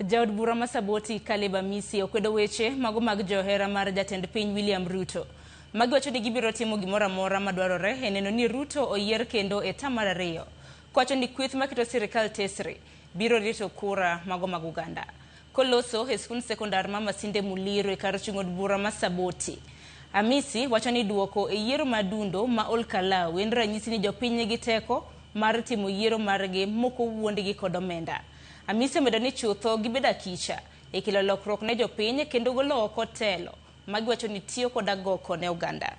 Jaod bura ma Saboti Caleb Amisi okwedo weche mago mag johera mar jatend piny William Ruto. Magiwacho ni gibiro timo gimoro amora madwarore e neno ni Ruto oyier kendo e term mar ariyo. Kowacho ni kweth maketo sirikal tesre biro rito kura mago mag oganda. Koloso e skund sekondar ma Masinde Muliro e kar chung' od bura ma Saboti. Amisi wacho ni duoko e yiero ma dundo ma Ol Kalou en ranyisi ni jopiny nigi teko mar timo yiero margi mokowuondgi kod omenda. Amisi omedo ni chutho gibedo akicha e kelo lokruok ne jopiny kendo golo oko telo magiwacho ni tiyo kod agoko ne oganda.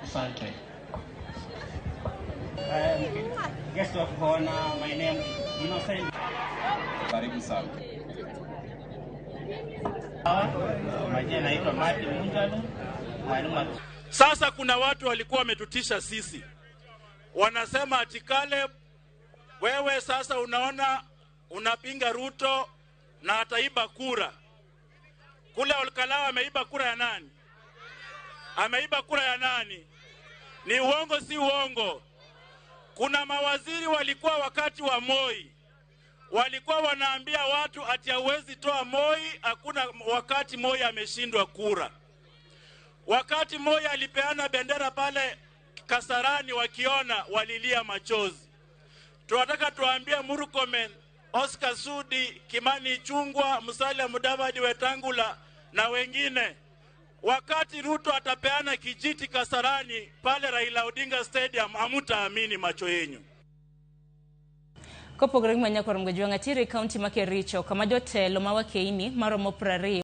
Asante. Guest of honor, my name is Innocent. Karibu sana. Majina naitwa Martin Munjalu, mwalimu. Sasa kuna watu walikuwa wametutisha sisi, wanasema ati Caleb, wewe sasa unaona unapinga Ruto na ataiba kura. Kule Olkalau ameiba kura ya nani? Ameiba kura ya nani? Ni uongo si uongo? Kuna mawaziri walikuwa wakati wa Moi walikuwa wanaambia watu ati hauwezi toa Moi, hakuna wakati Moi ameshindwa kura. Wakati Moi alipeana bendera pale Kasarani, wakiona walilia machozi. Tunataka tuambie Murkomen, Oscar Sudi, Kimani Ichung'wah, Musalia Mudavadi, Wetangula na wengine, wakati Ruto atapeana kijiti Kasarani pale Raila Odinga Stadium, hamutaamini macho yenyu. Kopogore gi manya kor Mgajwang' atiere e kaunti ma Kericho kama jotelo ma wakeini maromo 20.